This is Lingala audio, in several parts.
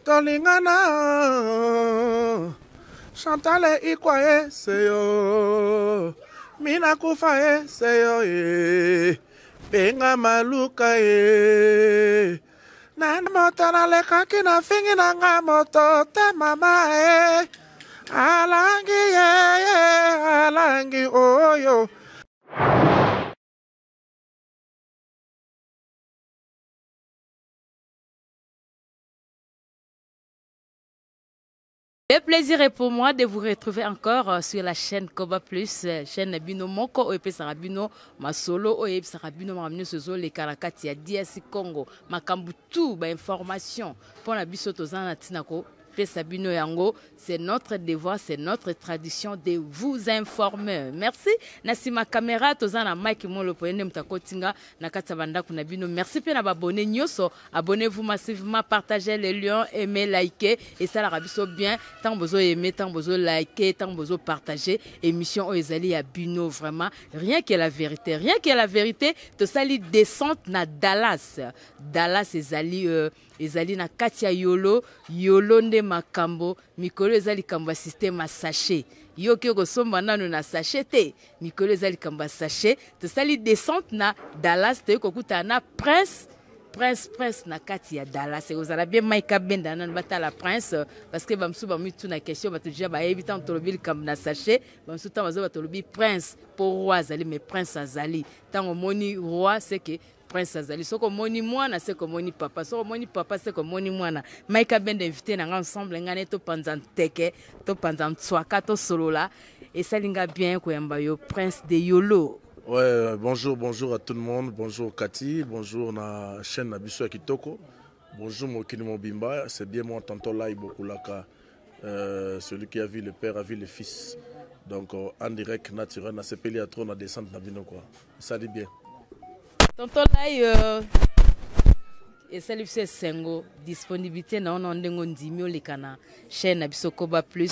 Tolingana Chantal ikwa ye seyo Mina kufa ye seyo ye Benga maluka ye Na moto nalekaki na fingi na nga moto te mama e Alangi ye ye alangi oyo. Le plaisir est pour moi de vous retrouver encore euh, sur la chaîne Koba Plus, euh, chaîne bino moko oyo epesaka bino masolo oyo eyebisaka bino makambo nyonso ezoleka na kati ya DRC Congo, makambo tout ba information mpo na biso toza na ntina ko pesa bino yango. C'est notre devoir, c'est notre tradition de vous informer. Merci. Na sima caméra toza na Mike Molopo yende mutakotinga na kati ya bandako na bino. Merci pe na ba abonné nyoso. Abonnez-vous massivement, partagez les liens, aimez, likez et ça la biso bien. Tant bozo aimer, tant bozo liker, tant bozo partager émission oyo ezali ya bino vraiment. Rien que la vérité, rien que la vérité, tosali descente na Dallas. Dallas ezali euh, ezali na kati ya Yolo, Yolo nde makambo, mikolo eza likambo ya système ya sachet. Yo okoki kosomba nanu na sachet te. Mikolo eza likambo ya sachet. Tosali descente na Dallas, toyei kokutana na Prince Prince Prince na kati ya Dallas. Ekozala bien Mike abenda nanu batala Prince parce que bamosusu bamituna question, bato deja bayebi ntango tolobi likambo na sachet, bamosusu ntango bazoba tolobi Prince po roi azali, mais Prince azali. Ntango omoni roi c'est que Prince azali. Soki omoni mwana se komoni papa, soki omoni papa se komoni mwana. Mike abenda invité na nga ensemble nga ne topanza nteke, topanza ntswaka, tosolola. Esali nga bien koyamba yo Prince de Yolo. Ouais, bonjour, bonjour à tout le monde. Bonjour Cathy, bonjour na chaîne na biso ya kitoko. Bonjour Mokili Mobimba, c'est bien moi tonton Lai Bokulaka, celui qui a vu le père a vu le fils. Donc en direct naturel na sepeli ya trop na descente na bino quoi. Ça dit bien. Tonton Lai esali biso esengo disponibilité na ona ndenge ondimi oleka na chaîne na biso Koba Plus.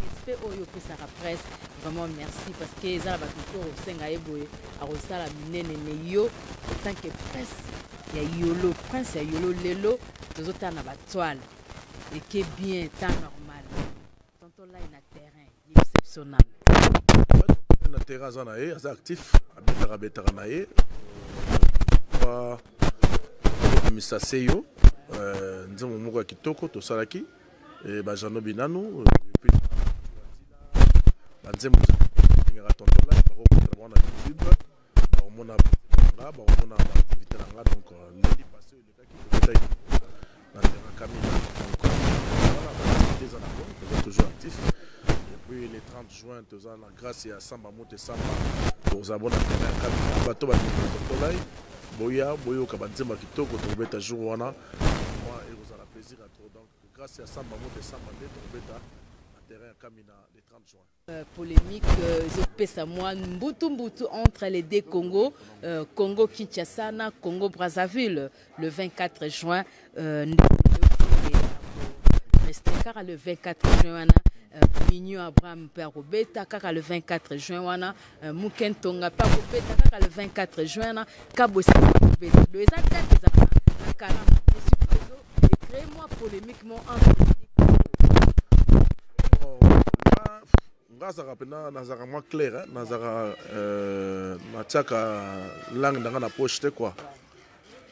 Respect oyo opesaka presse, vraiment merci parce que eza na bato mosusu okosenga ye boye akosala minene, mais yo en tant que presse ya Yolo, prince ya Yolo, lelo tozotala na ba toile eke bien temps normal. Tonton Lai na terrain, yebisa biso nanu. Na terrain aza na ye, aza actif, abetaka betaka na ye. Misa seyo, nzembo moko ya kitoko tosalaki, ba Jeannot Binanu, et puis ba nzembo ngaka tonton Lai, bakokutana bango na YouTube, bakomona nga, bakomona ba activité na nga. Donc lundi passé elekaki tobetaki na terrain Kamina. Donc voilà, ba activité eza nango, toza toujours actif. Et puis le 30 juin toza na grâce ya Samba Mote Samba, toza bona terrain Kamina, bato ba tonton Lai boya boyoka ba nzembo ya kitoko tokobeta jour wana, moi ekozala plaisir à trop. Donc grâce ya Samba Mote Samba nde tokobeta na terrain ya Kamina le 30 juin. Polémique ezopesa mwa mbutu mbutu entre les deux Congo, Congo Kinshasa na Congo Brazzaville le 24 juin. Reste kaka le 24 juin wana, Mignon Abraham mpe akobeta kaka le 24 juin wana, Mukentonga mpe akobeta kaka le 24 juin wana, Kabwesa mpe akobeta. Donc eza date ezalaka na karama, mais surtout ezo ecréer mwa polémique mo entre les deux Congo. Nga azalaka mpena, nazalaka mwa clair, hein? Nazalaka natiaka langue na nga na poche te quoi.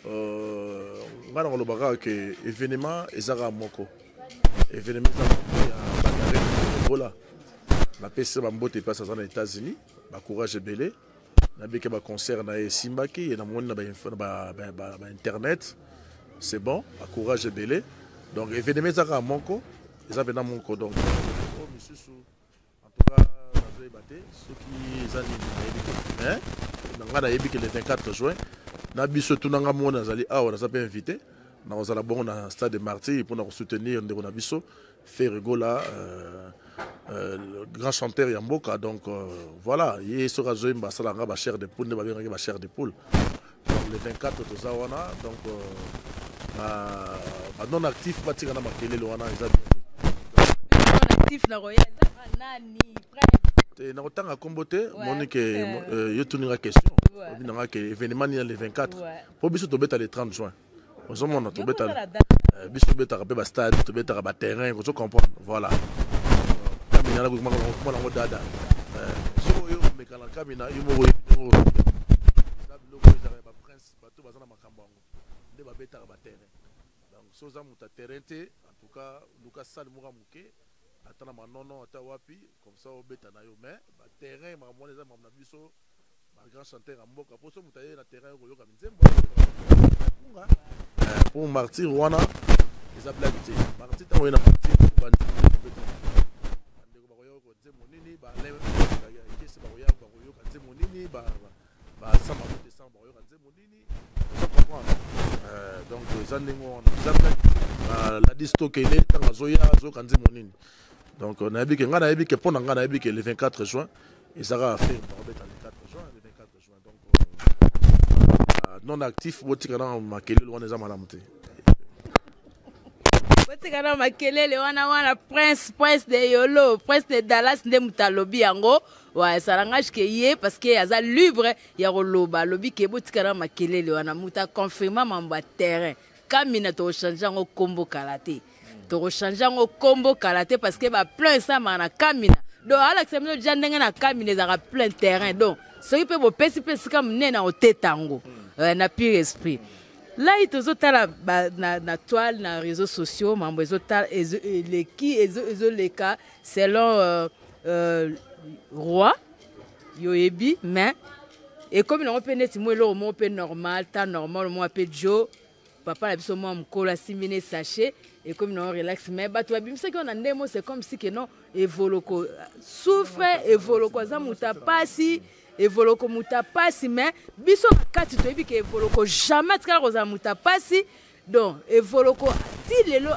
Nga na koloba kaka ke événement ezaka moko, événement eza moko ya Badare Ebola. Napesi ba mbote place aza na États-Unis, ba courage ebele. Nabiki ba concert na ye esimbaki, ye namoni na ba internet, c'est bon, ba courage ebele. Donc événement ezaka moko, eza mpena moko. Donc oyo misusu en tout cas nazoyeba te soki eza nini, nayebi te, mais na ngai nayebi ke le 24 juin na biso tunanga mona nazali awa, naza mpe invité, nakozala bongo na stade de Martyrs mpona kosoutenir ndeko na biso Ferre Gola, grand chanteur ya mboka. Donc voilà, ye soki azoyemba asalaka ba chair de poule, nde babengaki ba chair de poule. Donc le 24 toza wana, donc ba non actif batika na makelele wana, eza bien te. Non actif na koya eza nani, Prince? Te, nakotanga kombo te, moni ke, yo tuninga question, obi nanga ke événement ni le 24, po biso tobeta le 30 juin. Ozomona tobeta Yo kozala date. Biso tobetaka mpe bastade, tobetaka baterrain, ozo comprendre? Voilà, Kamina na nango dada. Soki oyo omeka na Kamina, yo moko oyebi ndenge eza. Biloko oyo ezalaka ya baprince, bato baza na makambo yango nde babetaka baterrain. Donc so oza moto ya terrain te, en tout cas luka salle moko ya moke, ata na Manono, ata wapi, comme ça obeta na yo. Mais baterrain, makambo wana eza makambo na biso bagrand chanteur ya mboka, mpo so moto aye na terrain, okoyoka minzembo kunga mpo Martyr wana eza blague te. Martyr, ntango oye na Martyr, bandeko bakoyoka nzembo nini? Bakesi bakoya, bakoyoka nzembo nini? Basamba décembre bakoyoka nzembo nini? Oza comprendre? Donc eza ndenge wana, eza blague. Ladis Tokele, ntango azoya, azoyoka nzembo nini? Donc nayebi ke ngai, nayebi ke mpo na ngai, nayebi ke le 24 juin ezaka affaire bakobeta le 4 juin, le 24 juin. Donc non actif, botika na makelele wana, eza malamu te. Botika na makelele wana wana. Prince de Yolo, Prince de Dallas nde moto alobi yango. Wa esalangage ke ye, parce que aza libre ya koloba. Alobi ke botika na makelele wana. Moto aconfirma mambo ya terrain Kamina, tokochange yango kombo kala te, tokochange yango kombo kala te, parce que baplein esamaka na Kamina. Donc alakisa bino dia ndenge na Kamina ezalaka plein terrain. Donc soki mpe bopesi mpe esika monene na koteta yango na pire esprit lai. Tozotala na toile, na réseaux sociaux, mambo ezotala eleki, ezoleka selon roi yoyebi. Mais ekomi nango mpe neti mwa eloko moko mpe normal, ta normal mwa mpe jo papa na biso mwa mokolo asimbi ne sachet, ekomi nango relax. Mais bato babimisaki wana ndemo, c'est comme si ke non, Evoloko souffre, Evoloko aza moto apasi, Evoloko moto apasi. Mais biso na kati toyebi ke Evoloko jamais atikala kozala moto apasi. Donc Evoloko ti lelo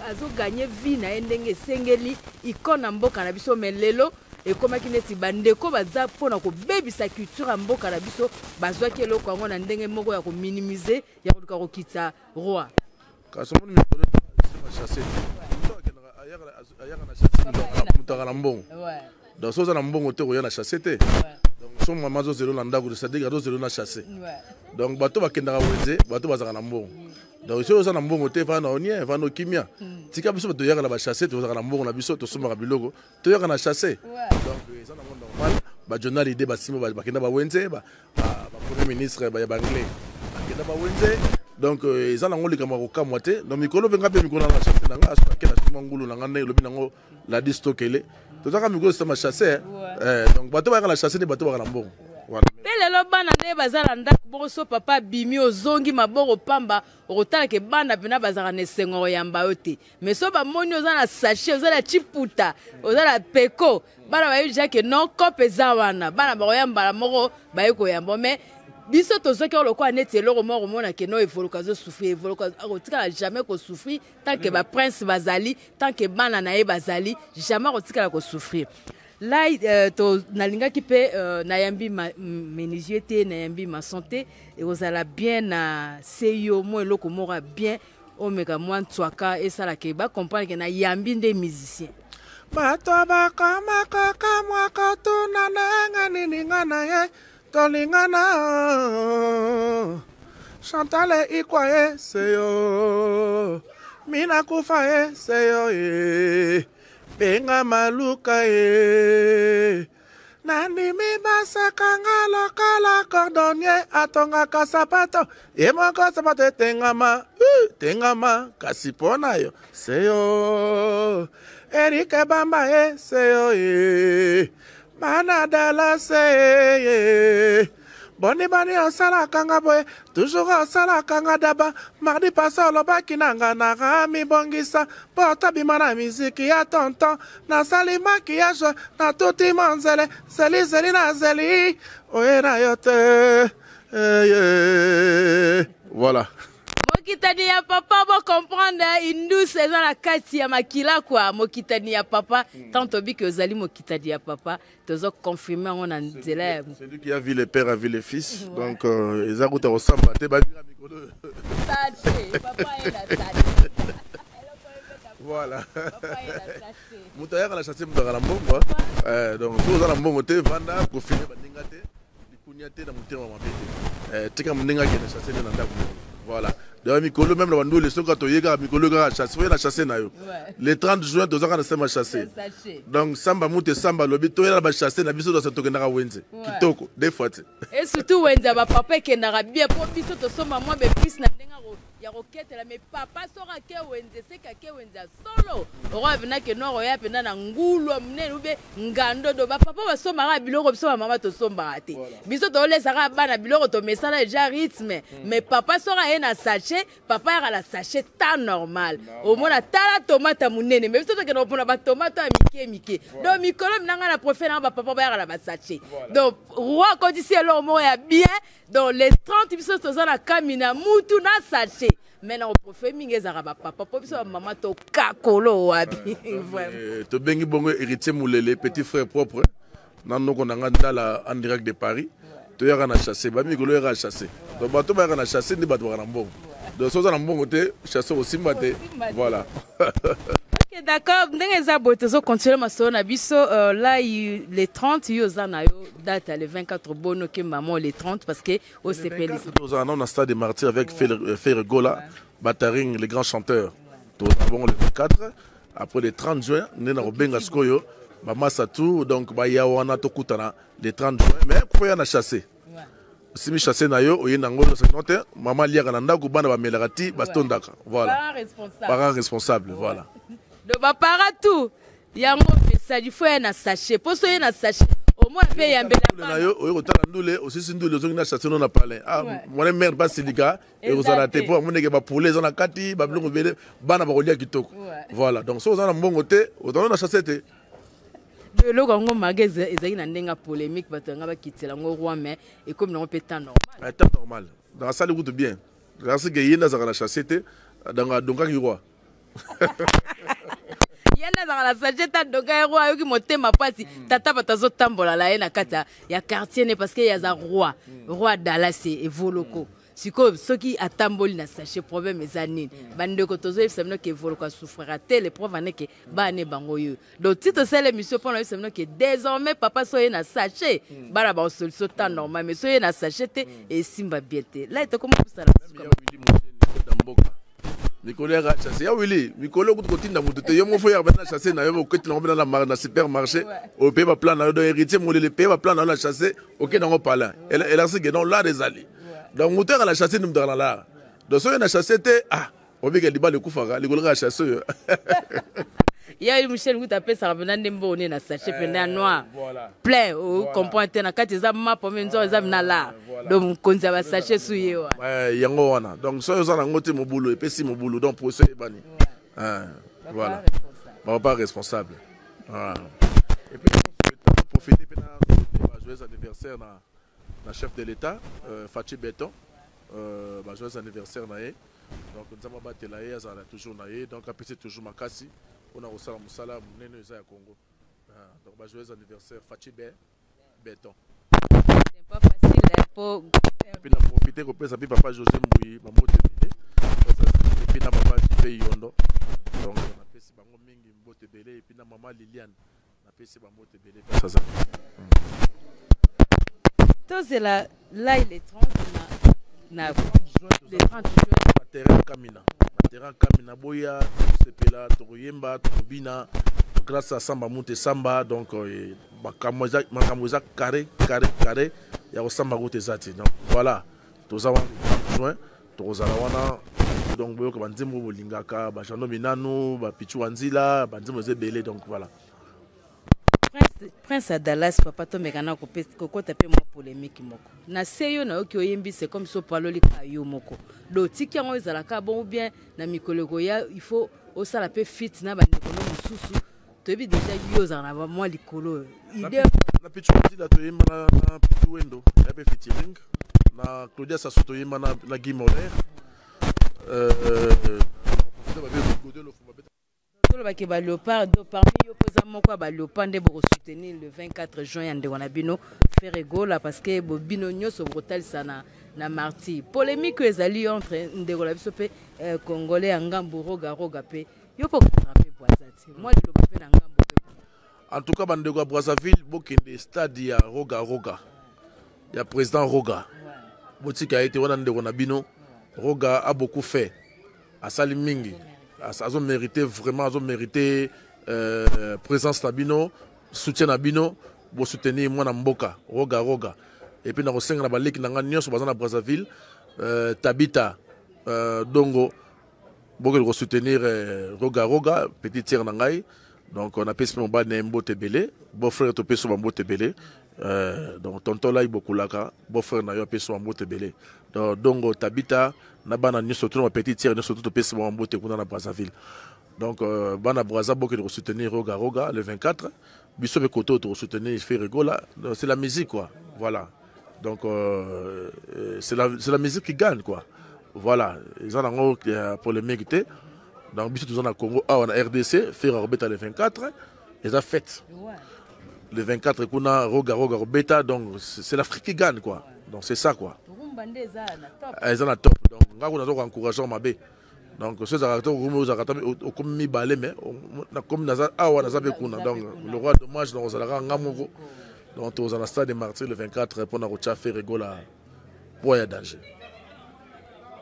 azoganye azo vie na ye ndenge esengeli, icône na mboka na biso. Mais lelo ekomaki neti bandeko baza mpona kobebisa culture ya mboka na biso, bazwaki eloko yango na ndenge moko ya kominimize, ya koluka kokitisa roi. Kasi omoni, mikolo chasse, moto akendaka, ayaka na chasse, moto aka na mbongo. Donc so oza na mbongo te, koya na chasse te. Donc so mama azozela na ndako, c'est-à-dire azozela na chasse. Donc bato bakendaka wenze, bato bazalaka na mbongo. Donc soki oza na mbongo te, vanda onie, vanda okimia, tika biso bato toyaka na bachasse, tozalaka na mbongo na biso, tosombaka biloko, toyaka na chasse. Donc eza nango normal. Bajournal ide basimba, bakenda bawenze, bapremier ministre ya baanglais bakenda bawenze. Donc eza nango likambo ya kokamwa te. Donc mikolo mpe nga mpe mikolo nanga chasse na nga, ake na sima ngulu na nga ndenge elobi nango Ladis Tokele, tozaka mikolo système ya chasse. Donc bato bayaka na chasse nde bato baka na mbongo. Mpe lelo bana nde baza na ndako bongo, so papa abimi, ozongi maboko pamba, okotala ke bana mpena bazalaka na esengo koyamba yo te. Mais so bamoni oza na sachet, oza na chiputa, oza na peko, bana bayebi deja ke non, cope eza wana, bana bakoya mbala moko, baye koyamba. Mais biso tozwaki yango lokola neti eloko moko komona ke no, Evoloko azosouffrir. Evoloko akotikala jamais kosouffrir tant que baprince bazali, tant que bana na ye bazali, jamais akotikala kosouffrir. Lai to nalingaki mpe nayambi menuisier te, nayambi maçon te, ekozala bien na se yo mwa eloko moko ya bien, omeka mwa ntswaka esalaka bacomprendre ke nayambi nde musicien. Bato bakoma kokamwa, kotuna ndenge nini nga na ye tolingana. Chantal Ikwa ye seyo, mina kufa ye seyo, ye benga maluka ye. Nandimi basekanga lokola cordonnier atongaka sapato ye moko, sapato etengama, tengama, kasi mpo na yo seyo. Erike Bamba ye seyo, ye bana Dala se ye. Boni boni osalaka nga boye, toujours osalaka nga daba. Mardi passé olobaki na nga naka mibongisa mpo tobima na miziki ya tonton. Nasali maquillage, natuti monzele, zelizeli na zeli, oye na yo te. Voilà. Mokitani ya papa, bocomprendre, indus eza na kati ya makila kwa mokitani ya papa. Tant tobiki ozali mokitani ya papa, tozoconfirme yango na nzela ya Celui qui a vu le père a vu le fils. Donc eza kuta kosamba te, babika mikolo. Papa ye na sachet. Voilà, moto ayaka na chasse, moto aka na mbongo. Donc soki oza na mbongo te, vanda, kofile baninga te, likunia te, na motema mabe te. Tika moninga akende chasse nde na ndako. Voilà. Donc mikolo même na bandole soki toye kaka mikolo kaka chasse, oye na chasse na yo. Le 30 juin tozaka na sema chasse. Donc samba mute samba lobi toye na ba chasse na biso tosa tokendaka wenze. Kitoko deux fois te. Et surtout wenze ba papa ekendaka bien po biso tosomba mwa bepise na ndenge ya koketela, mais papa soki ake wenze seke ake wenze ya solo, okoya mpena ke nord oya mpena na ngulu ya monene ube ngando. Do bapapa basombaka biloko, biso bamama tosombaka te. Biso tolesaka bana biloko, tomesana déjà rythme. Mais papa soki aye na sachet, papa yaka na sachet temps normal, omona tala tomate ya monene, mais biso tokende kopona batomate ya mike mike. Donc mikolo minanga na préfère nanga bapapa bayaka na basachet. Donc roi akotisi eloko moko ya bien. Donc les 30, biso toza na kami na mutu na sachet, mais na oprofie mingi ezalaka bapapa, mpo biso bamama tokakolo wapi? Vraiment. Tobengi bongo Héritier Mulele, petit frère propre na noko na nga Ndala en direct de Paris. Toyaka na chasse, bamikolo oyaka na chasse. Donc bato bayaka na chasse nde bato baka na mbongo. Donc soki oza na mbongo te, chasse osimba te. Voilà. Ok, d'accord. Ndenge eza boye, tozocontinue masolo na biso. Là, le 30, yo oza na yo date ya le 24, bono ke mama le 30 parce que osepelisa. Tozala nano na stade de Martyr avec Ferre Gola, Bataring, les grands chanteurs. Tozala bongo le 24. Après le 30 juin nde na kobenga sikoyo bamasa tout. Donc baya wana, tokutana le 30 juin, mais koya na chasse. Osimi chasse na yo, oye nango no te, mama aliaka na ndako, bana bamelaka ti batondaka. Voilà, parent responsable, voilà. Donc baparent tout yango message, il faut ye na sachet, mpo so ye na sachet omona mpe yambela. Na yo oye kotala ndule, osisi ndule, ozongi na chasse no na palin. Ah, mwana mare basilika ekozala te, mpo amoneke bapoulet eza na kati, babiloko ebele, bana bakolia kitoko. Voilà. Donc so oza na mbongo te, ozala na chasse te. Eloko yango mage ezalaki na ndenge ya polémique, bato yanga bakitela yango roi, mais ekomi nango mpe temps normal. Temps normal. Donc asali kutu bien parce que ye nde azalaka na chasse te, donc adonkaki roi. Ye nde azalaka na sachet te, adonka ye roi. Ayoki motema mpasi, tata bato azotambola la ye na kati ya quartier ne, parce que ye aza roi, roi Dallas Evoloko. Sikoyo soki atamboli na sachet, problème eza nini? Bandeko, tozoyebisa bino ke Evoloko asouffrira te. Le preuve aneke bana bango oyo. Donc ti tosala émission mpona oyebisa bino ke désormais papa so ye na sachet, bana bakosolution temps normal, mais so ye na sachet te, esimba bien te. La etokoma kosala. Mboka mikolo yaka chasse ya wili, mikolo kutu kotinda motu te, yo moko yaka na chasse na yo, oketi nango mpena na supermarché, opaye baplan na yo. Donc Héritier Molele, paye baplan na yo na chasse, okende yango palin elakisi ke donc lar ezali. Donc motu yaka na chasse nde motu aka na lar. Donc soki na chasse te, ah, obika libala ekufaka likolo kaka chasse oyo. Ya Michel Nguta apesaka mpena nde mbongo nde na sachet mpena ya noir plein, ocomprendre te, na kati eza mapa me nzoko eza na lar. Donc mokonzi ya basachet su ye wana. Yango wana. Donc soki oza nango te, mobulu epesi mobulu. Donc procès eyebani. Voilà, bapapa responsable. Et puis profiter mpe na joyeux anniversaire na chef de l'État, Fatshi Béton, ba joyeux anniversaire na ye. Donc Nzambe abatela ye, azala toujours na ye, donc apesi toujours makasi mpona kosala mosala monene eza ya Congo. Donc ba joyeux anniversaire, Fatshi Be Béton. C'est pas facile po Puis na profiter kopesa mpe papa José Mbui bambote ebele, et puis na papa Jipe Yondo. Donc napesi bango mingi mbote ebele, et puis na mama Liliane, napesi bambote ebele mpe aza. Tozela lai le 30 na le 30 juin. Na terrain Kamina, na terrain Kamina, boya tosepela, tokoyemba, tokobina grâce à Samba Mute Samba. Donc makambo eza carré carré carré ya kosamba kuta eza te. Donc voilà, toza wana le 30 juin, tokozala wana. Donc boyoka banzembo bolingaka, bajano minanu, bapichu wa nzila, banzembo eza ebele. Donc voilà. Prince ya Dallas, papa, tomeka na kokota mpe mwa polémique moko na se. Yo nayoki oyembi, c'est comme so paloli kaka yo moko. Do tiki yango ezalaka bon ou bien na mikolo ekoya il faut osala mpe feat na bandeko no mosusu? Toyebi déjà yo ozala na mwa likolo idée. Na Pichu Nzila toyemba, na Pichu Wendo ya mpe featuring na Claudia Sasso, toyemba na Guy Moller. Tolobaki baléopard. Do parmi yo mpo eza moko ya baléopard nde bokosoutenir le 24 juin ya ndeko na bino Ferre Gola, parce que bino nyonso bokotalisa na Martyr. Polémique oyo ezali entre ndeko na biso mpe congolais ya ngambu Roga Roga, mpe yo mpo okotaka mpe Brazza te, mwa liloba mpe na ngambu mpe. En tout cas, bandeko ya Brazzaville, bokende stade ya Roga Roga, ya président Roga. Botika ye te wana, ndeko na bino. Roga a beaucoup fait, asali mingi, azo mérité vraiment, azo mérité présence na bino, soutien na bino, bosoutenir mwana mboka Roga Roga. Et puis nakosenga na baleki na nga nyonso baza na Brazzaville, Tabita, Dongo, bokende kosoutenir Roga Roga, petit tiers na ngai. Donc napesi mpe mobali na ye mbote ebele, beau frère topesi yo bambote ebele. Donc tonton Lai bokulaka, beau frère na yo apesi yo bambote ebele. Donc Dongo, Tabita na bana nyonso to na bapetit tiers nyonso to topesi bango mbote kuna na Brazzaville. Donc bana Brazza, bokende kosoutenir Roga Roga le 24. Biso mpe koto tokosoutenir Ferre Gola. Donc c'est la musique quoi, voilà. Donc c'est la musique qui gagne quoi, voilà. Eza nango polémique te. Donc biso toza na Congo awa na RDC, Ferre akobeta le 24, eza fête le 24 kuna, Roga Roga kobeta. Donc c'est l'Afrique qui gagne quoi, donc c'est ça quoi. Eza na top. Donc nga kuna naza koencourage mabe. Donc so ezalaka te okomi, ozalaka ta okomi mibale, mais nakomi, naza awa, naza mpe kuna. Donc le roi dommage, donc ozalaka nga moko. Donc tozala na stade de Martyr le 24 mpona kotia Ferre Gola poids ya danger.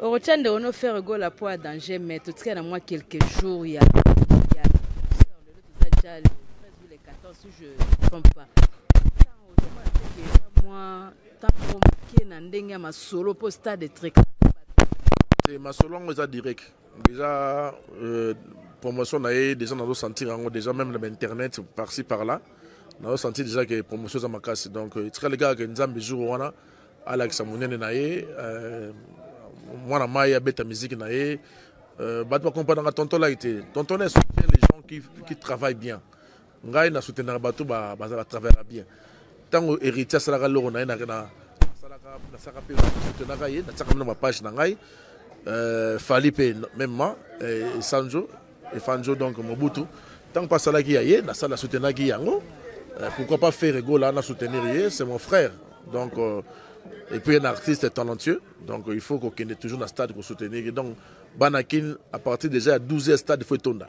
Okotia ndeko no Ferre Gola poids ya danger, mais totika na mwa quelques jours ya lelo, toza déjà le 13 ou le 14 si je ne trompe pas. Ntango ozomona te ke eza mwa ntango moke na ndenge ya masolo mpo stade trek? Te, masolo yango eza direct déjà, promotion na ye déjà nazosentir yango déjà, même na bainternet par-ci par-là, nazosentir déjà ke promotion eza makasi. Donc etikali kaka ke Nzambe jour wana alakisa monene na ye, mwana mai abeta musique na ye. Bato bakompanaka tonton Lai te. Tonton Lai soutient les gens qui travaillent bien. Ngai na soutenaka bato bazala travaillera bien. Ntango Héritier asalaka loko na ye, nasalaka mpe, soutenaka ye, natiaka na bapage na ngai. Fally mpe mêmement, Esanjo Efanjo, donc Mobutu, ntango mpe asalaki ya ye, nasala, soutenaki yango. Pourquoi pas Ferre Gola, na soutenir ye, c'est mon frère. Donc et puis un artiste talentueux, donc il faut kokende toujours na stade kosoutenir. Donc bana Kin, à partir déjà ya 12 heures, stade faut etonda.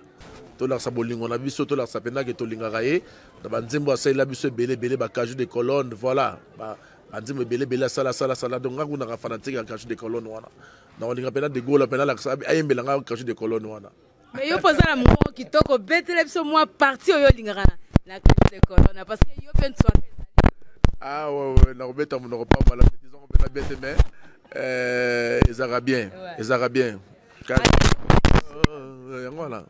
Tolakisa bolingo na biso, tolakisa mpendake tolingaka ye na banzembo asalela biso ebele ebele, bacajou de colonne, voilà, banzembo ebele ebele asala asala asala. Donc nga kunaka fanatique ya cajou de colonne wana, na olinga mpena de Gola mpena alakisa, ayembela nga cajou de colonne wana. Mais yo mpo oza na mongongo kitoko, obetele biso mwa partie oyo olingaka na cajou de colonne, parce que yo mpe nswaka. Ah ouais, nakobeta monoko pambala, disons mpena bien te, mais ezalaka bien, ezalaka bien yango wana.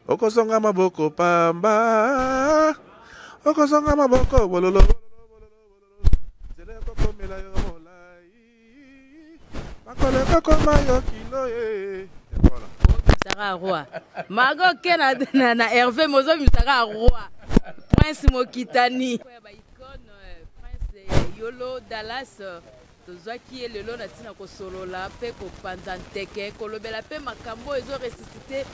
Okozonga maboko pamba, okozonga maboko bololo, nzela ekokomela yo molai, makolo ekokoma yo kilo ye. Voilà. Obimisaka roi mago ke na Hervé, mozobimisaka roi Prince Mokitani ya baicone, Prince Yolo Dallas. Tozwaki ye lelo na ntina kosolola mpe kopanza nteke, kolobela mpe makambo oyo ezoressuscite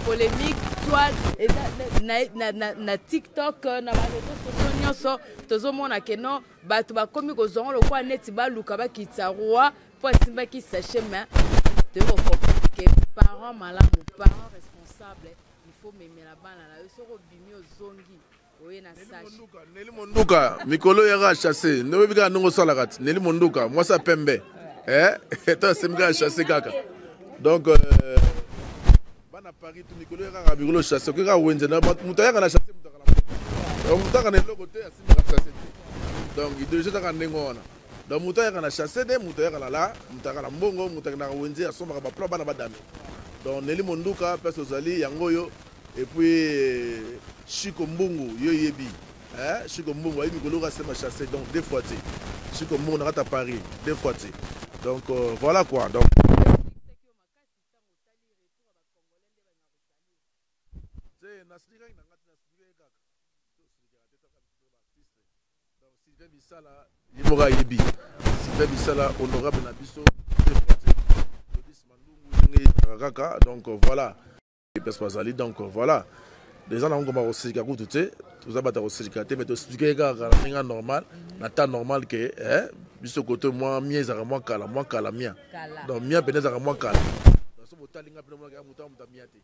polémique toile eza na TikTok, na bareseau sociaux nyonso. Tozomona ke non, bato bakomi kozwango lokola neti baluka bakitisa roi mpo asimbaki sachet. Mais toyei kocomprendre ke parent malamu, parent responsable, il faut memela bana na yo. Soki obimi, ozongi, oye na sachet. Neli Monduka, mikolo yaka chasse nde oyebi kaka ndenge osalaka ti. Neli Monduka, mwasi ya pembe, to asembi kaka chasse kaka. Donc bana Paris tu, mikolo kaka mikolo chasse, okoki kaka wenze na moto ayaka na chasse, moto aka na moto aka na eloko te, asimbaka chasse te. Donc idéologie ezaka ndenge wana. Donc moto ayaka na chasse te, moto ayaka na la moto ayaka na mbongo, moto akendaka wenze, asombaka baplan, bana badame. Donc Neli Monduka, place ozali yango oyo. Et puis Chiko Mbungu, yo yebi, hein? Chiko Mbungu ayi mikolo kasema chasse, donc deux fois te. Chiko Mbungu na kata Paris, deux fois te. Donc voilà quoi. Donc nasilikaki na ngati, nasilikaki kaka. Donc Sylvain Bisala, ye moko ayebi Sylvain Bisala, honorable na biso, deux fois te. Lodis Mandungu, ndenge ezalaka kaka. Donc voilà, place bazali. Donc voilà, eza nango ngoma kosilika kutu te, toza bato ya kosilika te, mais toexplike kaka na ndenge normal, na temps normal ke biso kote mwa mia ezalaka mwa kala, mwa kala mia. Donc mia pene ezalaka mwa kala. So botalinga pene, monaka moto moto mia te.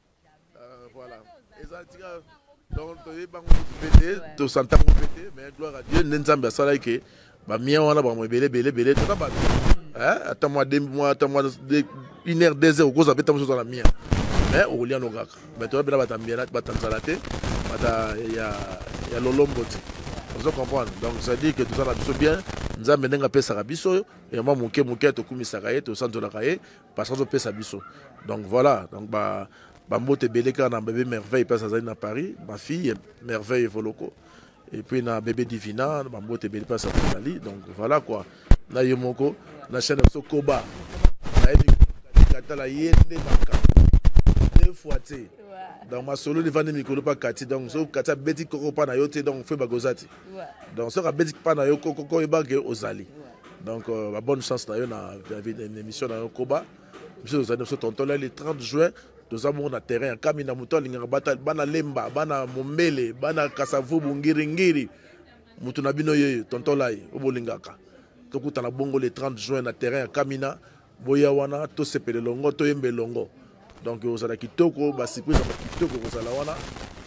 Voilà, eza tika. Donc toyebango kutu mpe te, tosantango mpe te, mais gloire à Dieu nde Nzambe asalaki ke bamia wana bango ebele ebele ebele, toza bato. Ata mwa deux mwa ata mwa une heure 2 heures okozala mpe ta mosusu oza na mia, mais okolia no kaka. Mais toza mpena bata mbia, bata nzala te, bata ya lolombo te, ozo comprendre? Donc c'est à dire que toza na biso bien. Nzambe ndenge apesaka biso ya mwa moke moke, tokumisaka ye, tosanzolaka ye parce que azopesa biso. Donc voilà, donc ba bambote ebele kaka na bébé Merveille place azali na Paris, ma fille Merveille Evoloko, et puis na bébé Divina, bambote ebele place azali. Donc voilà quoi, na ye moko na chaîne na biso Koba, nayebi katala ye nde makambo deux fois te. Donc masolo evandi mikolo mpa kati. Donc soki kati abeti koko mpa na yo te, donc fe bakoza te. Donc soki abeti mpa na yo koko, oyebake ozali. Donc ba bonne chance na yo na émission na yo Koba. Biso tozali biso tonton le 30 juin, toza bongo na terrain ya Kamina. Moto alingaka bana Lemba, bana Mombele, bana Kasavubu, Ngiringiri, moto na bino yeyo tonton Lai oyo bolingaka. Tokutana bongo le 30 juin na terrain ya Kamina. Boya wana, tosepela elongo, toyemba elongo. Donc ozala kitoko, basurprise ya kitoko kozala wana.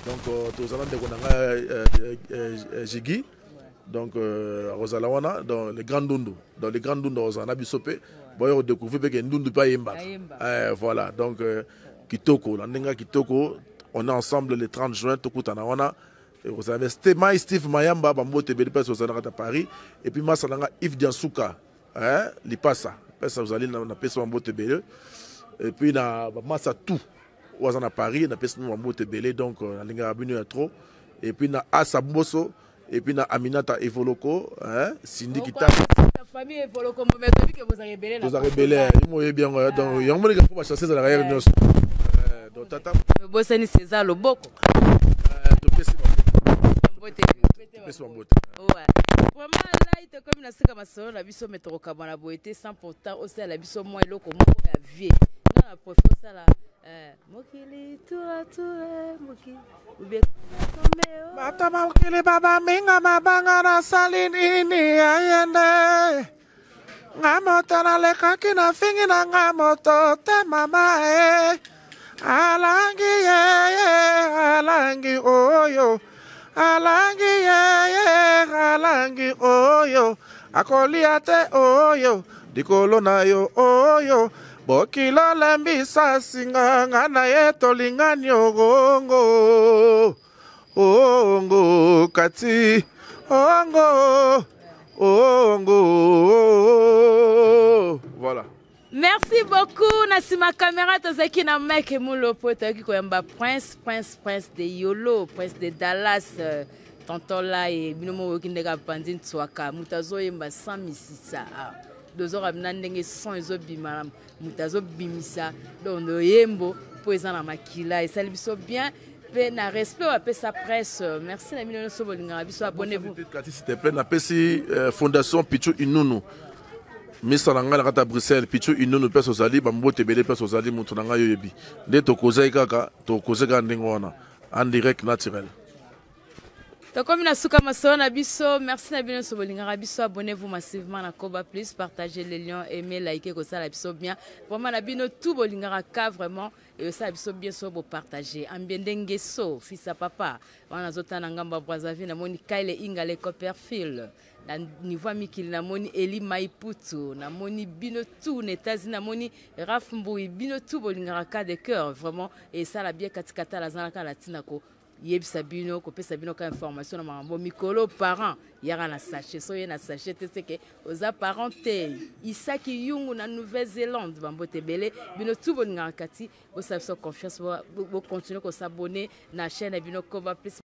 Donc tozala ndeko na ngai Jigi, donc akozala wana, donc le grand Ndundu, donc le grand Ndundu akozala na biso mpe. Boya kodécouvrir mpe ke Ndundu mpe ayembaka. Voilà, donc kitoko na ndenge ya kitoko. On est ensemble le 30 juin, tokutana wana. Ekozala mai Steve Mayamba, bambote ebele mpasi ozala na kati ya Paris. Et puis masa na nga Yves Diansuka, lipasa pesa ozali, napesi bambote ebele. Et puis na bamasa tout oyo aza na Paris, napesi bino bambote ebele. Donc nalingaka bino ya trop. Et puis na Asa Mboso, et puis na Aminata Evoloko, Cindy Kitala. Famille Evoloko, toyebi ke bozala ebele. Tozalaka ebele, yo moyebi yango. Donc yango monika mpo bachasse ezalaka yere nyonso. Donc tata bosani César Loboko. Topesi bambote. Vraiment lai, tokomi na sika masolo na biso, me tokokabwana boye te sans pourtant osala biso mwa eloko moko ya vie. Nga na préfère osala mokili tour à tour, mokili ubie. Bato mokili babaminga mabanga, nasali nini ayende nga moto nalekaki na fingi na nga moto te. Mama e alangi ye, alangi oyo, alangi ye, alangi oyo akolia te, oyo likolo na yo, oyo bokilo lembisa singa nga na ye tolingani ogongo ongo kati ongo ongo. Voilà. Merci beaucoup. Na nsima caméra tozalaki na Mike Mulopo. Toyaki koyamba Prince, Prince, Prince de Yolo, Prince de Dallas, tonton Lai. Bino mo oyoki ndenge apandi ntswaka, moto azoyemba sans misisa. Dozoka na ndenge son ezobima, moto azobimisa donc loyembo mpo eza na makila, esali biso bien mpe na respect oyo apesa presse. Merci na bino nyonso bolingaka biso. Abonnez-vous. Kati, s'il te plaît, napesi fondation Pichu Inunu, misa na ngai na kati ya Bruxelles. Pichu Inunu, place ozali, bambote ebele. Place ozali, moto na ngai oyebi nde tokozai kaka, tokoze kaka ndenge wana en direct naturel. Tokomi na suka masolo na biso. Merci na bino nyonso bolingaka biso. Abonnez-vous massivement na Koba Plus, partagez les liens, aimez, likez, kosala biso bien. Vraiment na bino tout bolingaka ka, vraiment esala biso bien so bopartage. Ambie ndenge so fils ya papa wana azotala na ngambo ya Brazzaville, namoni Kaile Ingale Copperfield. Na niveau ya mikili, namoni Eli Maiputu, namoni bino tout na États-Unis, namoni Raf Mbui. Bino tout bolingaka ka de cœur, vraiment esala bien. Katikatala azalaka na ntina ko yebisa bino, kopesa bino ka information na makambo mikolo. Parent yaka na sachet, so ye na sachet te, seke oza parent te. Isaki Yungu na Nouvelle-Zélande, bambote ebele. Bino tu bolingaka kati, bosala biso confiance, bocontinue kos'abonner na chaîne na bino Koba Plus.